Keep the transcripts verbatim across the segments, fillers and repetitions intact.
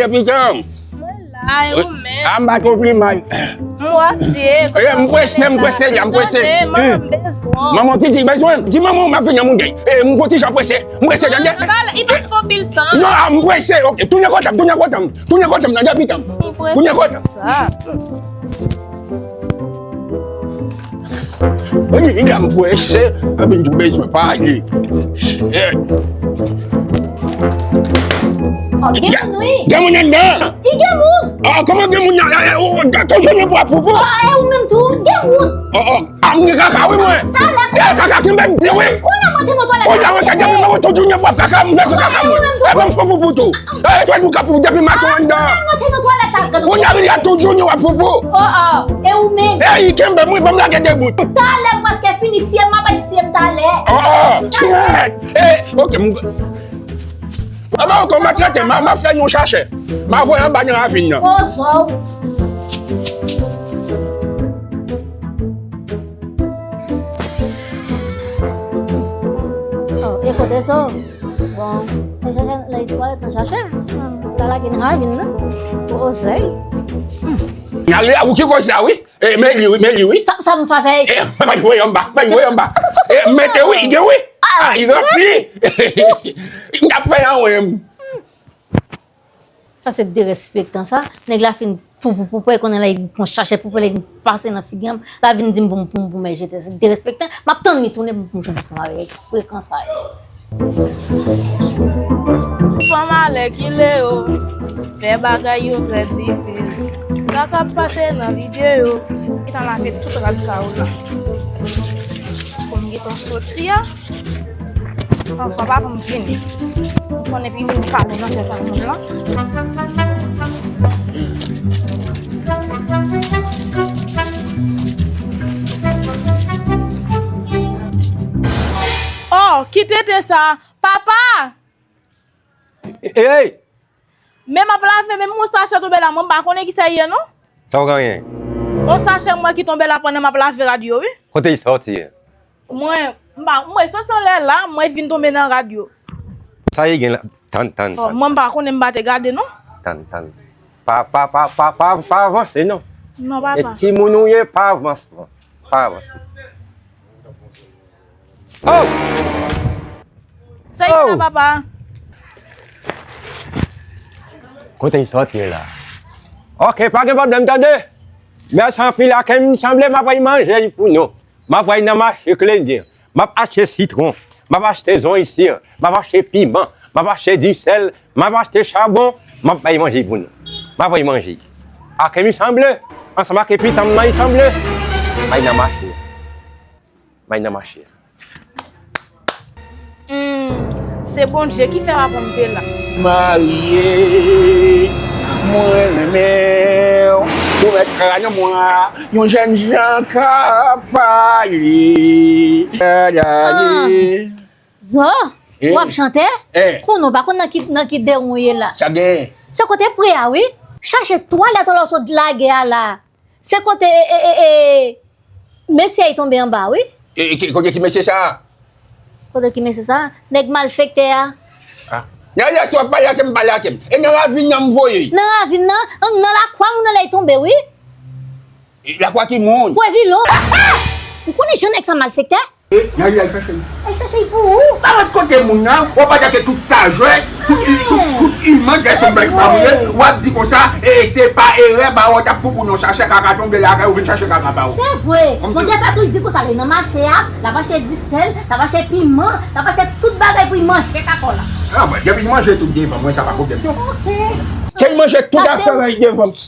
Depi tan. Mwen la, e ou menm? A, m pa twò pi mal. M wase. E, m prese, m prese, m prese. Tande, manman m bezwen. Manman ki di bezwen? Di manman w m ap vini nan moun gay. E, m gon ti jan prese. M prese, tande? Li pa fè anpil tan. Non, a, m prese. Ok, tounen kote m, tounen kote m. Tounen kote m nan depi tan. M prese. Tounen kote m. Sa. Li gen m prese, epi m tou bezwen pale. Shit. Oh, gen moun, wi. Gen moun anndan? Wi, gen moun. Ah, kòman gen moun nan? Eh, eh, oh, oh, toujou gen bwa poupou. Ah, e ou menm tou, gen moun. Oh, oh, ah, m gen kaka, wi, mwen. Talè. Eh, kaka, kenbe m di, wi. Kounye a monte nan twalèt la. Kounye a monte, depi mwen toujou gen bwa kaka, m fè kaka, mwen. E ban m fè poupou tou. Eh, twalèt ou ka poupou depi maten anndan. Kounye a monte nan twalèt la. Kounye a toujou gen bwa poupou. Oh, oh, e ou menm. Eh, kenbe m, wi, ban m lage de bout. Talè m prèske fini, siye m, m ap bay siye m talè. Oh, oh. Talè. Eh, ok, m Papa, ou konn maltrete m, m ap fè yon chachè. M a voye anba nan ravin nan. O zo w. Oh, e kote zo w? Bon, e chachè, lè twalèt nan chachè. L a lage nan ravin nan. Ozèy. N ale a, ou ki koz sa, wi. E, men li, wi, men li, wi. Sa, sa m fè avè l? E, pa voye anba, pa voye anba. E, mete, wi, gen, wi. Ah, li ranpli. M t ap fè anwen. Sa se derespektan sa. Nèg la fin pou, pou, pou, pou, konnen la, li pran chachè pou, pou, li vin pase nan figi m. La vin di m pou, pou, pou, men jete. Se derespektan. M ap tann li tounen pou, pou jwenn travay. Frekan sa yo. Fanm alèkile yo, fè bagay yo trè dife. Sa k ap pase nan videyo, gentan lave tout rad sa yo la. Pou m gentan soti a, anvan papa m vini. M konnen pi vin pale nan tèt a moun lan. Oh, ki tenten sa! Papa! Hey! Men m ap lave, men yon sachè tonbe la, mwen m pa konnen ki sa l ye, non. Sa w genyen? Yon sachè mwen ki tonbe la pandan m ap lave rad yo, wi. Kote l soti? Mwen, m pa, mwen soti anlè la, mwen vin tonbe nan rad yo. Sa l gen la? Tann, tann, tann. Mwen m pa konnen, m pa te gade, non. Tann, tann. Pa, pa, pa, pa, pa, pa avanse, non. Non, papa. E timoun ou ye, pa avanse, non. Pa avanse. Oh! Sa ki la, papa? Kote l soti la? Ok, pa gen pwoblèm, tande. Mèsi anpil, a ke m sanble m ap bay manje pou nou. M ap bay nan mache Klendyen. M ap achte sitwon. M ap achte zonyon. M ap achte piman. M ap achte disèl. M ap achte chabon. M ap bay manje pou nou. M ap bay manje. A ke m sanble, ansanm ak pitit mwen m sanble. M bay nan mache. May nan mache. Hmm, se Bondye ki fè m ap antre la. Marye, mwen renmen w. Ou mèt kay mwen, yon jèn jan ka pale. Zo, w ap chante? Konnen w pa konn nan ki, nan ki deron w ye la. Sa gen? Se kote pre a, wi. Chache twalèt ou la w sot lage a la. Se kote, e, e, e, e, mesye a tonbe anba, wi. E, e, ki, kote ki mesye sa a? Kote ki mesye sa a? Nèg malfektè a. Ah. Nèg la, si w ap pale ak m, pale ak m. E nan ravin nan m voye. Nan ravin nan, nan, nan lakwa moun nan lè l tonbe, wi. E lakwa ki moun? Pwevilo. Ah, ah! Ou konnen jan nèg sa malfektè? E, y a, y a chache l. Ay chache l pou ou? Pa ret kote moun nan, w ap atake tout sajès, tout, tout, tout iman, gade yon bagay pa mwen, w ap di konsa, e, se pa erè, ba w t ap pou pou non chache kaka tonbe lakay ou vin chache kaka ba w. Se vre. Bondye fè tou di konsa, li nan mache a, l ap achte disèl, l ap achte piman, l ap achte tout bagay pou l manje kaka w la. Ah, mwen, depi l manje tout devan mwen, sa pa pwoblèm non. Ok. Ke l manje tout afè devan m.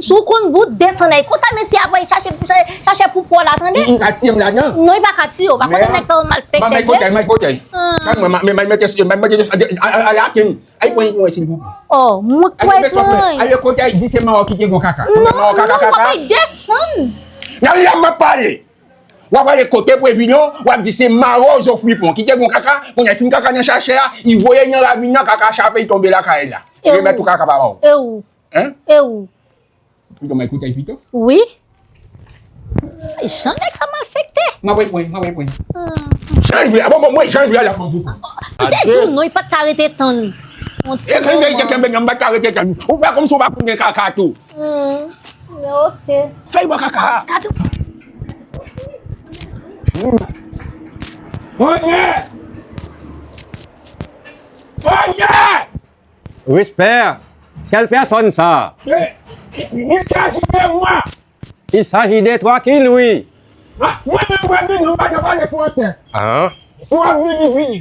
Si w konn bout desann ay kota mesye a voye chache, chache, chache pou pran la, tande? Li ka tiye m ladan. Non, li pa ka tiye w. Pa konn nèg sa yo malfektè. May kotay, may kotay. Kan mwen, may mete, may mete, ay pran yon silvouplè. Oh, mwen kwè pran. Ay kotay, di se mawo ki te gon kaka. Non, non, w ap desann. Nan la m ap pale. W ap ale kote Previlon, w ap di se mawo zo fripon ki te gon kaka, kounye a fin kaka nan chache a, li voye nan ravin nan, kaka chape, li tonbe lakay la. Remèt ou kaka pa ba w. E ou? Hein? E ou? Pito, mwen koute pito. Wi. Jan nèg sa malfektè. Mwen, mwen, mwen, mwen. Jan vle, bon, bon, mwen, jan vle la, mwen, mwen. M te di w non, li pa t ka rete tann. Yon ti moman. E kenbe, kenbe, kenbe, m pa t ka rete kenbe. Ou fè kòmsi w pa konnen kaka tou. Hmm, men oke. Fèy bò kaka. Kaka. Bonjè! Bonjè! Respè! Kèl pèsòn sa? E, e, il s'agit de moi. Il s'agit de toi ki Lwi? Ah, mwen menm, mwen menm, mwen pa ka pale fransè. Ah. Mwen vini, vini.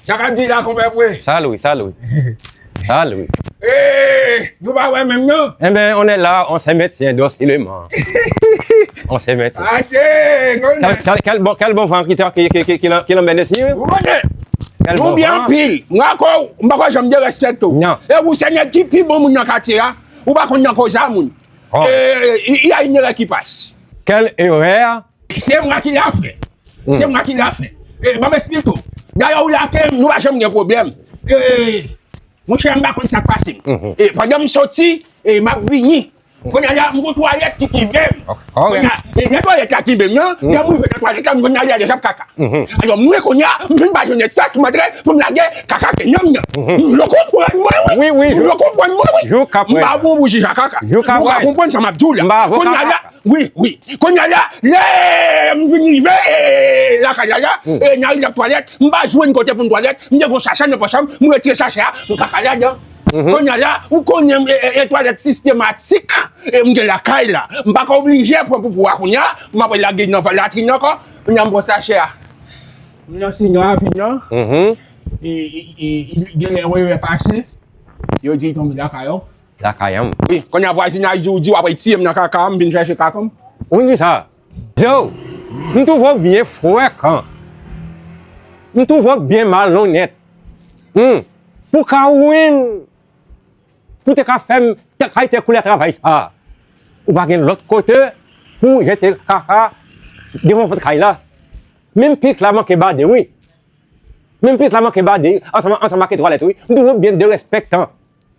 Sa k ap di la, konpè Pwe? Salut, salut. Salut. Eh, nou pa wè menm non? Eh ben, on est là, on se maintient docilement. On se maintient. Ate, konnen. Quel, quel, quel bon, quel bon vent qui, qui, qui, qui, qui l'emmène ici, hein? Ou konnen. Quel bon vent. Nou byen anpil. Mwen ankò, m pa kwè janm derespekte w. Non. E ou se nèg ki pi bon moun nan katye a. Ou pa konn nan koze a moun. Oh. Eh, il y a une erreur qui passe. Quelle erreur? Se mwen ki la fè. Se mwen ki la fè. E, ban m esplike w. Dayè ou la ke nou pa janm gen pwoblèm. E, monchè, m pa konn sa k pase m. E, pandan m soti, e, m ap vini. Kounye a la, m gon twalèt ki kenbe m. Kounye a, e, lè twalèt la kenbe m nan, lè m rive nan twalèt la, m jwenn Nadia deja ap kaka. Alò, mwen kounye a, m vin pa jwenn espas pou m antre, pou m lage kaka ke nonm nan. Ou konprann mwen, wi. Wi, wi. Ou konprann mwen, wi. M pa bon pou jija kaka. Ou pa konprann sa m ap di w la. Kounye a la, wi, wi. Kounye a la, lè m vin rive, e, lakay la la, e, nan rivyè twalèt, m pa jwenn kote pou m twalèt, m te gon sachè nan pòch mwen, m retire sachè a, m kaka ladan. Kounye a la, ou konnen, e, e, e, twalèt sistematik, e, m gen lakay la. M pa ka oblije pran poupou a kounye a, m ap lage nan latrin ankò, kounye a m pran sachè a. M nan sinon a vin nan. E, e, e, e, genlè wè, wè pase. Yo di l tonbe lakay ou. Lakay an. Wi, kounye a vwazinaj di w di w ap retire m nan kaka, m vin chèche kaka m. Ou di sa? Yo, m twouve w byen frekan. M twouve w byen malonèt. Hmm. Pou ka wi m, pou te ka fè m te kalite koulè travay sa, ou pa gen lòt kote pou jete kaka devan pòt kay la. Menm pik la manke bade, wi. Menm pit la manke bade ansanm, ansanm ak etwalèt, wi. M twouve w byen derespektan.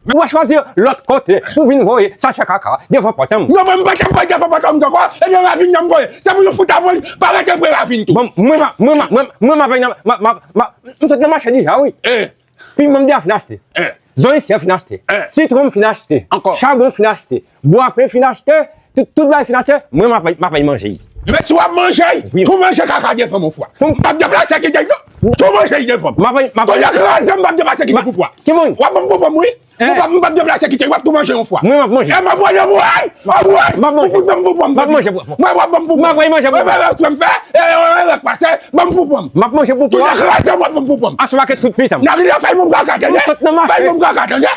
Ou pa chwazi lòt kote pou vin voye sachè kaka devan pòt an. Non, mwen, m pa t ap voye devan pòt an, m t ankò. E nan ravin nan m voye. Se pou nou fout aprann pa rete pre ravin tou. Bon, mwen, mwen, mwen, mwen, mwen, m ap nan, m ap, m ap, m ap, m sot nan mache deja, wi. Eh. Piman m deja fin achte. Eh. Zonyon isi an fin achte. Eh. Sitwon m fin achte. Ankò. Chabon fin achte. Bwapen fin achte. Tout, tout bagay fin achte. Mwen, m ap, m ap al manje. Ebyen, si w ap manje, wi, tou manje kaka devan m yon fwa. M p ap deplase kite l non. Tou manje l devan m. M ap, m ap, tou dekraze m, m p ap deplase kite poupou a. Ki moun? W ap ban m poupou m, wi. Eh. Poupou a, m p ap deplase kite l, w ap tou manje yon fwa. Mwen, m ap manje. E m ap pran nan mwen, w ap manje. M ap manje. Mwen, w ap ban m poupou m. Mwen, w ap ban m poupou m. M ap manje poupou. Mwen, w ap ban m poupou m. Mwen, w ap fè, e, e, e, pase, ban m poupou m. M ap manje poupou a. Tou dekraze m, w ap ban m poupou m. Aswè ke tout pitan m. Nan rivyè fè m kaka, tande? Fè m kaka, tande?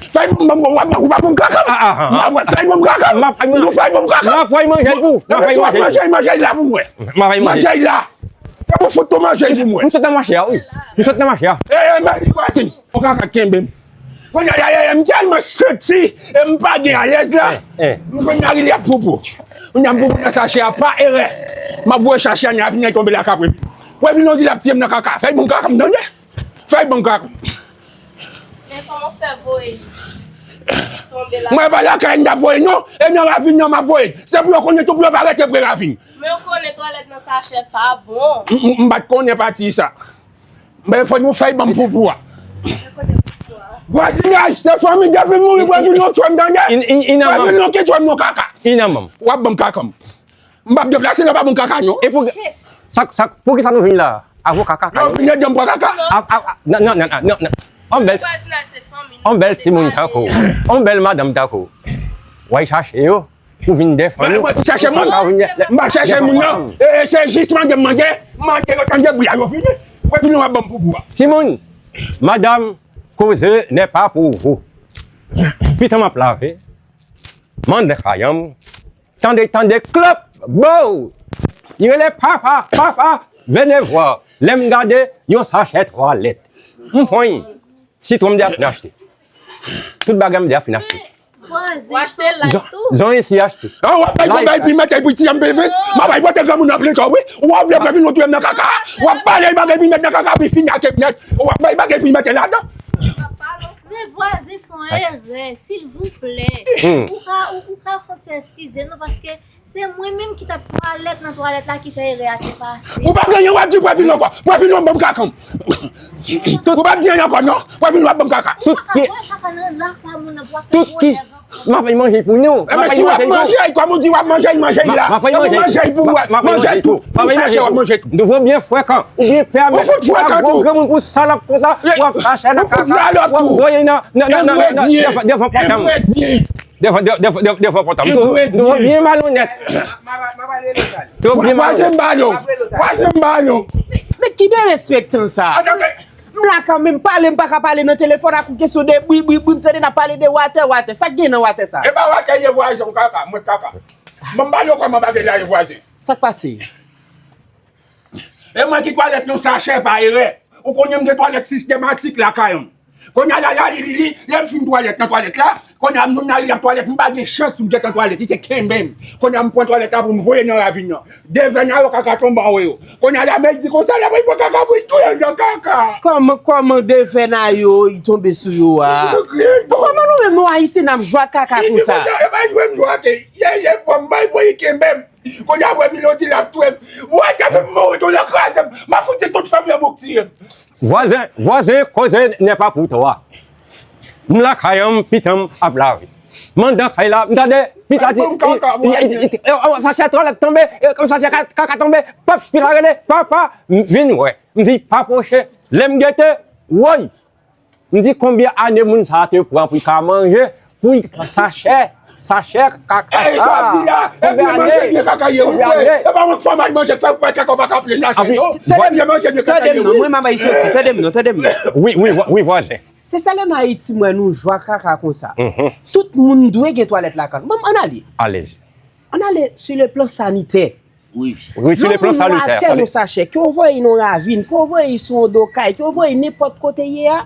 Fèy ban m, ban m, w ap, w ap ban m kaka. Ah, ah, ah, ah. W ap fèy ban m kaka. M ap, m ap, nou fèy ban m kaka. M ap fèy manje l pou, m ap fèy manje l pou. Manje, manje la pou mwen. M ap fèy manje l. Manje la. Se pou fout tou manje l pou mwen. M sot nan mache a, wi. M sot nan mache a. Eh, eh, men, vwazen. Yon kaka kenbe m. Kounye a, eh, eh, m tèlman santi, e m pa gen alèz la. Eh, eh. M konn nan rivyè poupou. Kounye a m poupou nan sachè a pa erè. M ap voye sachè a nan ravin nan tonbe lakay Pwe. Pwe vin yon di l ap tiye m nan kaka. Fèy ban m kaka m tande. Fèy ban m kaka. Men kòman w fè voye li tonbe la? Mwen pa lakay m t ap voye non, e nan ravin nan m ap voye. Se pou yo konnen tou pou yo pa rete pre ravin. Men w konnen twalèt nan sachè pa bon. M, m, m pa t konnen pati sa. Men fò nou fèy ban m poupou a. Vwazinaj, se fanmi depi m mouri, vwazin yo tchwè m tande. Vwazin yo ki tchwè m non kaka. W ap ban m kaka m. M p ap deplase nan pa bon kaka non. E pou sa, sa, poukisa nou vin la? Avoka kaka. Yo vin ede m pran kaka. A, a, a, non, non, non, non, non. On bèl, on bèl timoun tankou w, on bèl madanm tankou w, w al chache yo pou vin defann nou. Mwen chache moun. M pa chache moun non. E, e, se jis mande m mande, mande yo tande bri a yo vini. Mwen vini w ap ban m poupou a. Timoun, madame, causer n'est pas pour vous. Pitan m ap lave, mande kayanm. Tande, tande, klòp, bow! Li rele papa, papa, venez voir. Lè m gade, yon sachè twalèt. M pran l. Sitwon m deja fin achte. Tout bagay m deja fin achte. Vwazen, w achte lay tou? Zonyon isi achte. An w ap bay gwo bèl pi mete pou ti a m peve. M ap bay pote granmoun nan plen kò wi. W ap vle pran vin nou touye m nan kaka. W ap pale bagay pi mete nan kaka pi fini ake pi mete. W ap bay bagay pi mete ladan. Men vwazen se yon erè, silvouplè. Ou ka, ou, ou ka fon ti eskize nou paske Se mwen menm ki t ap twalèt nan twalèt la ki fè erè a te pase. Ou pa gen anyen w ap di, pwè vin ankò. Pwè vin w ap ban m kaka m. Ou pa di anyen ankò non. Pwè vin w ap ban m kaka. Tout ki kaka nan lakwa moun nan pou ap fè tout ki gwo nèg ankò. M ap fè manje pou nou. M ap fè manje pou nou. Kòm ou di w ap manje, manje la. M ap fè manje pou mwen. Manje tou. Ou chache w ap manje tou. Nou vo byen frekan. Ou byen pèmèt. Ou fout frekan tou. Gwo granmoun pou salòp konsa. W ap chache nan kaka. W ap voye nan devan pòtay. Devan, devan, devan, devan pòtay. Tou, tou byen malonèt. Tou byen malonèt. Vwazen m ba nou. Vwazen m ba nou. Men ki derespektan sa? M la kanmenm pale, m pa ka pale nan telefòn ak ou kesyon de bwi, bwi, bwi, m tande n ap pale de watè, watè. Sa k gen nan watè sa? E pa watè ye vwazen, m kaka, mwen kaka. Ban m pale w kòman bagay la ye vwazen. Sa k pase? E mwen ki twalèt nan sachè pa erè. Ou konnen m gen twalèt sistematik lakay mwen. Kounye a la, la, li, li, li, lè m fin twalèt nan twalèt la, kounye a m jwenn Larili ap twalèt, m pa gen chans pou m gentan twalèt, li te kenbe m. Kounye a m pran twalèt la pou m voye nan ravin nan. Devèn a yo kaka tonbe anwo yo. Kounye a la, men di konsa, la, mwen pran kaka pou l touye m nan kaka. Kòman, kòman devèn a yo, li tonbe sou yo a? Kòman nou menm nou Ayisyen n ap jwe ak kaka konsa? Li di konsa, e pa jwe m jwe ak li. Ye, ye, pran m bay, pran li kenbe m. Kounye a, mwen vin, yo di l ap touye m. Mwen, kaka m mouri, tonton kraze m. M ap fout tout fanmi an pou k tiye m. Vwazen, vwazen, koze n'est pas pour toi. M lakay an, pitan m ap lave. M anndan kay la, m tande pita di, sachè twalèt tonbe, sachè kaka tonbe, pap, pita rele, papa, m vin wè. M di, pa pwoche, lè m gete, woy! M di, konbyen ane moun sa a te pran pou l ka manje, pou l sachè, sachè kaka sa? Konbyen ane? Konbyen ane? E pa mwen k fè w mal manje, k fè w kwè kaka w pa ka plen sachè yo. Konbyen manje de kaka yo? Tande m non, mwen m ap bay soti, tande m non, tande m non. Wi, wi, wi, vwazen. Se sèl ann Ayiti m wè nou jwe ak kaka konsa. Tout moun dwe gen twalèt lakay nou. Bon, ann ale. Alezi. Ann ale sur le plan sanitaire. Wi. Wi, sur le plan sanitaire. Yon moun watè nan sachè, ke w voye nan ravin, ke w voye sou yon do kay, ke w voye nenpòt kote ye a,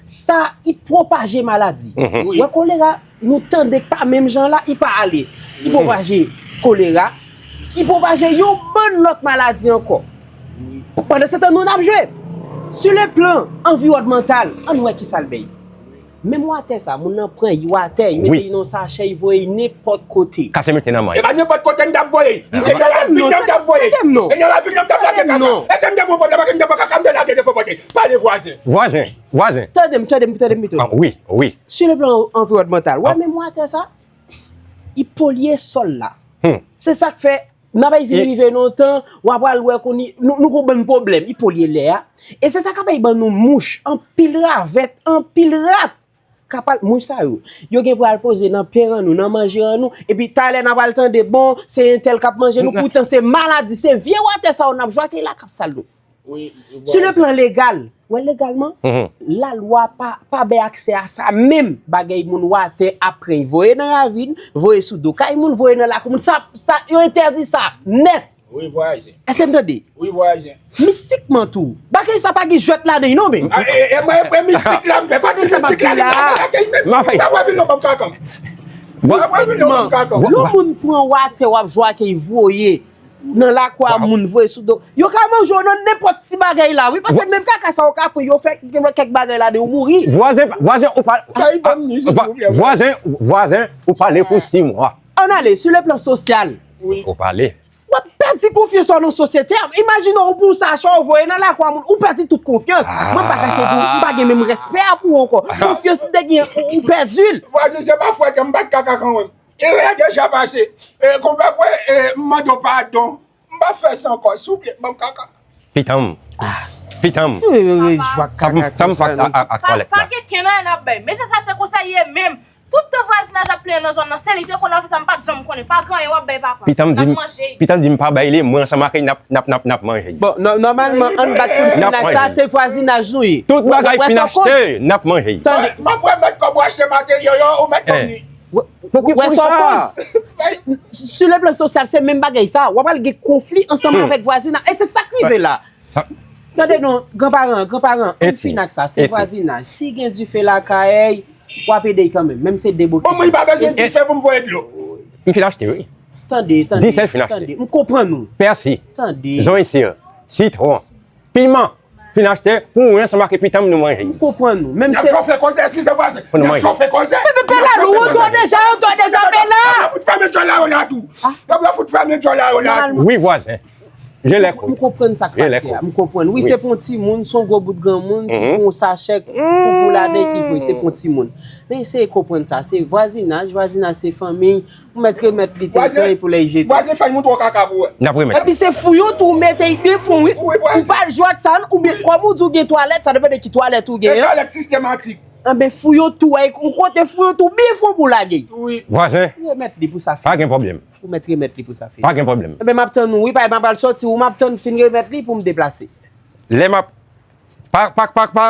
sa, li pwopaje maladi. Wi. Wè kolera, nou tande pa menm jan la, li pa ale. Li pwopaje kolera, li pwopaje yon bann lòt maladi ankò. Pandansetan, nou n ap jwe. Sur le plan environnemental, ann wè kisa l bay. Menm watè sa, moun nan pran l, watè, li mete l nan sachè, li voye l nenpòt kote. Kase mete nan men. E pa nenpòt kote m t ap voye l. Se nan ravin nan m t ap voye l. E nan ravin nan m t ap lage kaka. E se m te pran pòt la, paske m te pran kaka, m te lage devan pòt la. Pale vwazen. Vwazen, vwazen. Tande m, tande m, tande m pito. Wi, wi. Sur le plan environnemental, wè menm watè sa, li polye sòl la. Se sa k fè N ap vin rive nan yon tan, w ap al wè kounye, nou, nou gon bann pwoblèm. Li polye lè a. E se sa k ap bay ban nou mouch, anpil ravèt, anpil rat. K ap al, mouch sa yo, yo gen pou al poze nan pen an nou, nan manje an nou. Epi talè n ap al tande, bon, se entèl k ap manje nou. Poutan se maladi, se vye watè sa yo n ap jwe ak la k ap sal nou. Sur le plan legal, wè legalman, lalwa pa, pa bay aksè a sa menm. Bagay moun watè ap pran, voye nan ravin, voye sou do kay moun, voye nan lakou moun. Sa, sa, yo entèdi sa nèt. Wi, vwazen. Èske n tande? Wi, vwazen. Mistikman tou, bagay sa pa gen jwèt ladan l non, men. E, e, e mwen, e mwen mistik la, m fè pati mistik la, li pa nan lakay menm. Sa wè vin nan banm kaka m. Mistikman, lè yon moun pran watè, w ap jwe ak li, voye nan lakou a moun, voye sou do. Yo ka manje w nan nenpòt ti bagay la, wi, paske menm kaka sa yo ka pran, yo fè kèk bagay ladan, yo mouri. Vwazen, vwazen, ou pa, vwazen, vwazen, ou pale pou sis mwa. Ann ale, sur le plan social. Ou pale. W ap pèdi konfyans ou nan sosyete a. Imajine w pran yon sachè, w voye nan lakou a moun, ou pèdi tout konfyans. Mwen pa kache di w, m pa gen menm respè a pou ou ankò. Konfyans m te gen, ou, ou pèdi l. Vwazen, se pa fwèt, m bat kaka kanmenm. Erè a deja pase. E, konpè, e, m mande w padon. M p ap fè sa ankò. Souple, ban m kaka. Pitan m. Pitan m. Sa m, sa m fè ak, ak, ak twalèt la. Pa gen kenn anyen n ap bay. Men se sa, se konsa l ye menm. Tout tan vwazinaj ap plenyen nan zòn nan, se li te konn ap fè sa, m pa t janm konnen. Pa gen anyen w ap bay papa. Pitan m di m, pitan m di m pa bay li, mwen ansanm ak li n ap, n ap, n ap, n ap manje. Bon, nò-, nòmalman, ann bat pou n fin ak sa, se vwazinaj nou ye. Tout bagay fin achte, n ap manje. Tande. M ap remèt kòb ou achte materyo yo, ou mèt ban m li. Wè, wè sa w koz. Sur le plan social, se menm bagay sa. W ap al gen konfli ansanm avèk vwazinaj. E se sa k rive la. Tande non, granparan, granparan, ann fin ak sa. Se vwazinaj. Si gen dife lakay, w ap ede l kanmenm. Menm se de bokit. Bon, mwen pa bezwen dife pou m voye dlo. M fin achte, wi. Tande, tande, tande. M konprann ou. Pèsi. Tande. Zonyon, sitwon, piman. Fin achte pou ou ansanm ak pitit nou manje. M konprann ou. Menm se. N ap chofe koze, eskize vwazen. N ap chofe koze. Epi pe la, nou, ou tò deja, ou tò deja, pe la. Yo fout fèmen djòl la yo la tou. Yo fout fèmen djòl la yo la tou. Wi, vwazen. Je l'écoute. M konprann sa k pase a. M konprann. Wi, se pou yon timoun, se yon gwo bout granmoun ki pou yon sachè pou, pou ladan ki vre, se pou yon timoun. Men eseye konprann sa. Se vwazinaj, vwazinaj se fanmi. Ou mèt remèt li tenten pou lè jete. Vwazen fè l montre w kaka pou wè. N ap remèt. Epi se fouyon tou ou mete l byen fon, wi. Ou pa al jwe ak sa, oubyen kòm ou di w gen twalèt, sa depann de ki twalèt ou gen an. Twalèt sistematik. Anben fouyon tou, ay, ou kote fouyon tou byen fon pou lage. Wi. Vwazen. Remèt li pou sa fini. Pa gen pwoblèm. Ou mèt remèt li pou sa fini. Pa gen pwoblèm. Enben, m ap tann ou, wi, pa, m ap al sòti, ou m ap tann fin remèt li pou m deplase. Lè m ap, pa, pa, pa, pa,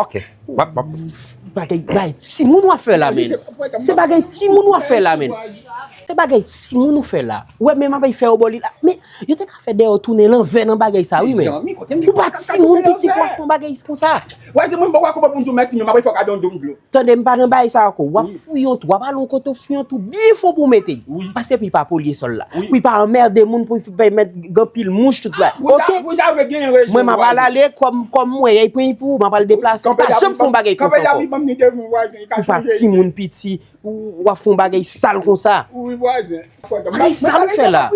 ok. M ap, m ap. Bagay, bagay timoun w ap fè la, men. Se bagay timoun w ap fè la, men. Se bagay timoun ou fè la. Ou wè, men m ap fè yo bò li la. Men, yo te ka fè dèyè w tounen lanvè nan bagay sa, wi, men. Ou pa timoun piti pou w ap fè yon bagay konsa. Vwazen, mwen, m poko konprann pou m di w mèsi, men m ap fè w kado yon dòm dlo. Tande, m pa nan bagay sa ankò. W ap fouye yon twou, w ap al yon kote w fouye yon twou byen fon pou w mete l. Wi. Paske pou l pa polye sòl la. Wi. Pou l pa anmède moun, pou l pa mèt gen anpil mouch tout la. Oke? Mwen, m ap al ale kòm, kòm mwen, y ap pran pou ou, m ap al deplase. M pa janm fè yon bagay konsa ankò. Ou pa timoun piti, ou, w ap fè yon bagay sal konsa. Wi, vwazen. Bagay sal ou fè la.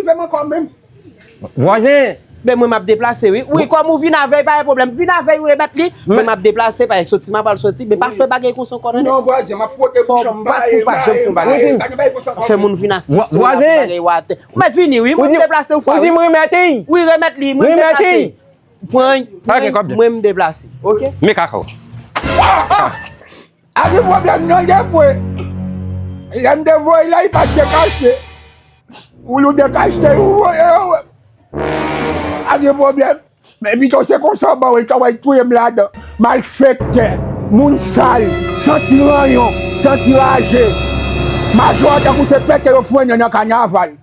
Vwazen. Men mwen m ap deplase, wi. Wi, kòm ou vin avè l, pa gen pwoblèm. Vin avè l, ou remèt li. Men m ap deplase, pa soti, m ap al soti. Men pa fè bagay konsa ankò, tande. Non, vwazen, m ap fwote bouch mwen, m pa janm fè yon bagay konsa. Fè moun vin asiste w, bagay w atè. Ou mèt vini, wi. Mwen m deplase yon fwa, wi. Ou di m remèt li. Wi, remèt li. Mwen m deplase. Pran, pran, mwen m deplase. Oke? Men kaka w. A gen pwoblèm non, de vre. Lè m te voye la, li pa t dekache. Ou, ou dekache, ou voye, ou. A gen pwoblèm. Men pito se konsa w ba w, li ta wè l touye m ladan. Malfektè, moun sal, santi ranyon, santi raje. Majò a tankou se pete yo fwennen nan kanaval.